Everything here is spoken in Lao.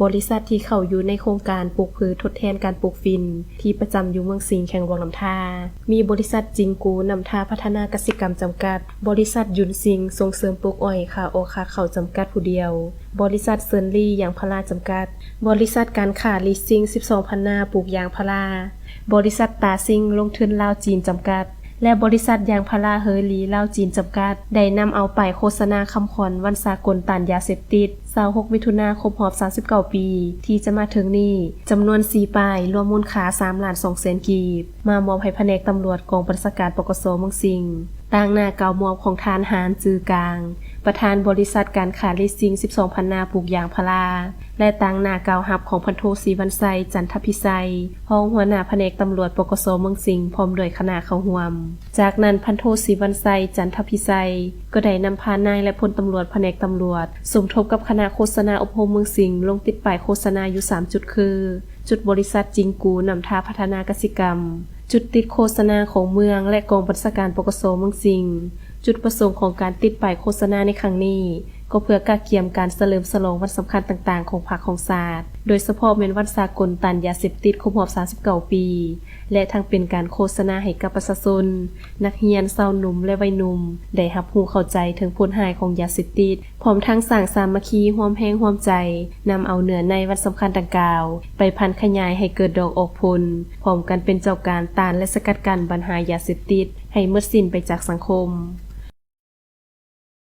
ບໍລິສັດທີ່ເຂົ້າຢູ່ໃນໂຄງການປູກພືດທົດແທນການປູກຝິ່ນ ທີ່ປະຈຳຢູ່ເມືອງສິງ ແຂວງຫຼວງນ້ຳທາ ມີບໍລິສັດຈິງກູນ້ຳທາພັດທະນາກະສິກຳຈຳກັດ, ບໍລິສັດຍຸນຊິງສົ່ງເສີມປູກອ້ອຍ ຂາອອກຂາເຂົ້າຈຳກັດຜູ້ດຽວ, ບໍລິສັດເຊີນລີຢາງພາລາຈຳກັດ, ບໍລິສັດການຄ້າລີຊິງສິບສອງພັນນາປູກຢາງພາລາ, ບໍລິສັດຕາຊິງລົງທຶນລາວ-ຈີນຈຳກັດ ແລະ ບໍລິສັດຢາງພາລາເຮີລີລາວ-ຈີນຈຳກັດ ໄດ້ນຳເອົາປ້າຍໂຄສະນາຄຳຂວັນວັນສາກົນຕ້ານຢາເສບຕິດ ຊາວຫົກ ມິຖຸນາ ຄົບຮອບສາມສິບເກົ້າປີ ທີ່ຈະມາເຖິງນີ້ ຈຳນວນສີ່ປ້າຍ ລວມມູນຄ່າສາມລ້ານສອງແສນກີບ ມາມອບໃຫ້ພະແນກຕຳຫຼວດກອງບັນຊາການ ປກສ ເມືອງສິງ ຕາງໜ້າກ່າວມອບຂອງທ່ານ ຫານ ຈື່ກາງ ປະທານບໍລິສັດການຄ້າລີຊິງສິບສອງພັນນາປູກຢາງພາລາ ແລະ ຕາງໜ້າກ່າວຮັບຂອງພັນໂທ ສີວັນໄຊ ຈັນທະພິໄຊ ຮອງຫົວໜ້າພະແນກຕຳຫຼວດ ປກສ ເມືອງສິງ ພ້ອມດ້ວຍຄະນະເຂົ້າຮ່ວມ. ຈາກນັ້ນ ພັນໂທ ສີວັນໄຊ ຈັນທະພິໄຊ ກໍໄດ້ນຳພານາຍ ແລະ ພົນຕຳຫຼວດພະແນກຕຳຫຼວດ ສົມທົບກັບຄະນະໂຄສະນາອົບຮົມເມືອງສິງ ລົງຕິດປ້າຍໂຄສະນາຢູ່ສາມຈຸດ ຄື ຈຸດບໍລິສັດຈິງກູນ້ຳທາພັດທະນາກະສິກຳ, ຈຸດຕິດໂຄສະນາຂອງເມືອງ ແລະ ກອງບັນຊາການ ປກສ ເມືອງສິງ. ຈຸດປະສົງຂອງການຕິດປ້າຍໂຄສະນາໃນຄັ້ງນີ້ ກໍເພື່ອກະກຽມການສະເຫຼີມສະຫຼອງວັນສຳຄັນຕ່າງໆຂອງພັກຂອງຊາດ, ໂດຍສະເພາະແມ່ນວັນສາກົນຕ້ານຢາເສບຕິດຄົບຮອບສາມສິບເກົ້າປີ ແລະ ທັງເປັນການໂຄສະນາໃຫ້ກັບປະຊາຊົນ, ນັກຮຽນ, ຊາວໜຸ່ມ ແລະ ໄວໜຸ່ມ ໄດ້ຮັບຮູ້ເຂົ້າໃຈເຖິງຜົນຮ້າຍຂອງຢາເສບຕິດ, ພ້ອມທັງສ້າງສາມັກຄີ, ຮ່ວມແຮງຮ່ວມໃຈ, ນຳເອົາເນື້ອໃນວັນສຳຄັນດັ່ງກ່າວ ໄປຜັນຂະຫຍາຍໃຫ້ເກີດດອກອອກຜົນ, ພ້ອມກັນເປັນເຈົ້າການຕ້ານ ແລະ ສະກັດກັ້ນບັນຫາຢາເສບຕິດ ໃຫ້ໝົດສິ້ນໄປຈາກສັງຄົມ.